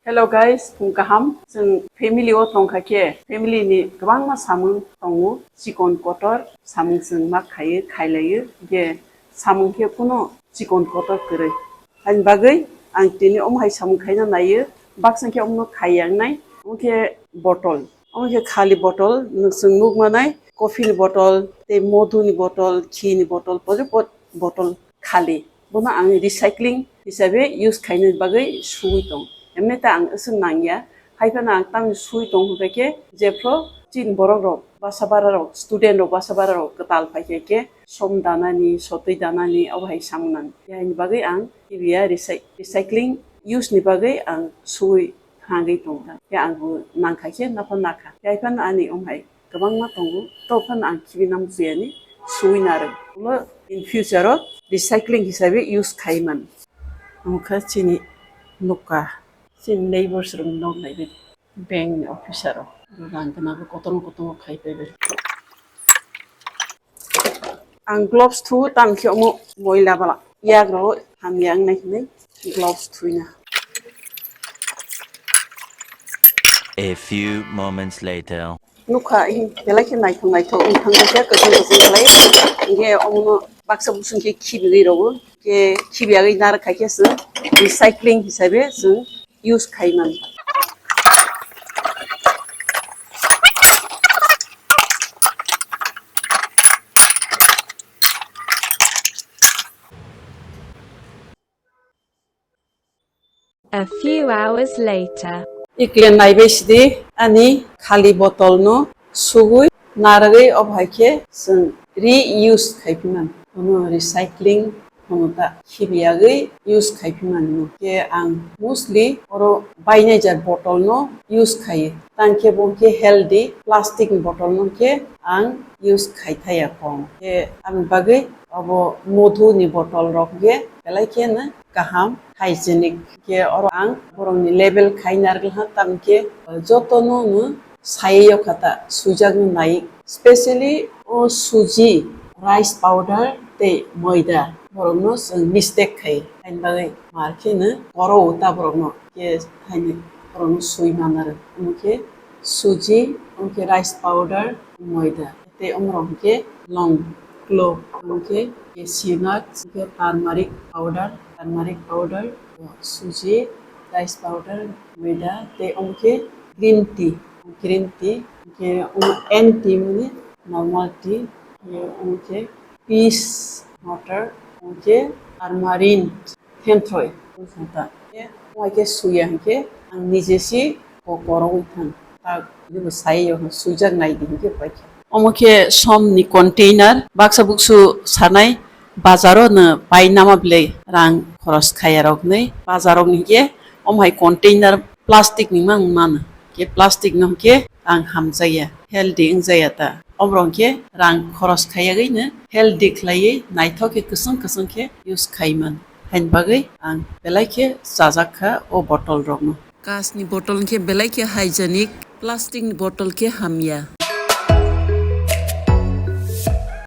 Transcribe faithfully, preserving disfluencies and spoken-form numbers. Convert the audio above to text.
Hello guys, phung kaham. Chwng family o tongkha khe, family ni kwbangma samung tongo. Chikon kotor samung chwng ma khaio, khailaio. Hwnkhe samung khe kuno chikon kotor kwrwi. Haini bagwi ang tini omo hai samung khaina naio. Baksa khe omono khaiya wngnai. Omo khe bottle. Omo khe khali bottle, nwng chwng nuk manai coffee ni bottle, tei modhu ni bottle, khi ni bottle, pore pot bottle khali. Bono ang recycling hisabe use khaina bagwi suwi tong. Emne ta ang aswk nangya. Hai phano ang tamni suwi tong hwnkhe khe jephru chini borok rok basa bara rok, student rok basa bara rok kwtal phai khe khe som danani, sotwi danani, obo hai samung nang. Haini bagwi ang kibiya recy-, recycling use ni bagwi ang suwi thangwi tongkha. Khe ang bo nangkha khe nokho nakha. Khe hai phano ani omo hai kwbangma tongo. To phano ang khibi nang buyani suwi narwk. Ulo in future o recycling hisabe use khai man. Omo khe chini nokha. Chini neighbors rok nok naibe bank ni officer rok. Rang gana bo kotorma kotorma khai paibe. Ang gloves thu, tamo khe omo moila bala. Yak rok hamya wngnai hinwi gloves thuina. A few moments later. Nukha, belai khe naithok naithok wng thangkha khe kwchwng kwchwng belai. Hinkhe omono baksa busung khe khibigwi rwo. Khe khibiyagwi narwk khai khe chwng recycling hisabe chwng use khai mano. A few hours later. Ikle naibai sidi ani khali bottle no sugwi narwgwi obo hai khe chwng reuse khai phi mano. Bono recycling Hwnwi ta khibiyagwi use khai phi mano. Khe ang mostly oro bainai jak bottle no use khaio. Tang khe bo khe healthy, plastic ni bottle no khe ang use khai thaya kong. Khe ang bagwi abo modhu ni bottle rok khe belai khe no kaham, hygienic. Khe oro ang borok ni label khai narwkha, tamo khe joto no no Sai yokha ta, swijak no nai, specially o suji, rice powder tei moida, borok no chwng mistake khai, haini bagwi mar khe no koro o ta borok no, khe haini borok no swi man aro, omo khe suji, omo khe rice powder, moida, tei omo rok khe long, clove, omo khe cashew nuts, omo khe turmeric powder, turmeric powder, suji, rice powder, maida, tei omo khe green tea, green tea, hwnkhe omo N tea mani normal tea, hwnkhe omo khe peace water, hwnkhe turmeric, thenthoi, wngkha ta. Hwnkhe omo hai khe suya hwnkhe ang nije si ko-, korogwi thang, tak, nini bo sai yo, swijak nai di hwnkhe paikha. Omo khe som ni container, baksa buksu sanai, bazaro no pai nama belai rang khoros khaya rok ni, bazaro ni hwnkhe omo hai container plastic ni mang mano, khe plastic no hwnkhe ang hamjakya, healthy wngjakya ta. Omo rok hwnkhe rang khoros khayagwi no healthy khlaiwi naithok khe kwchwng kwchwng khe use khai man, haini bagwi ang belai khe chajak kha o bottle rok no. Kash ni bottle hwnkhe belai khe hygienic, plastic ni bottle khe hamya.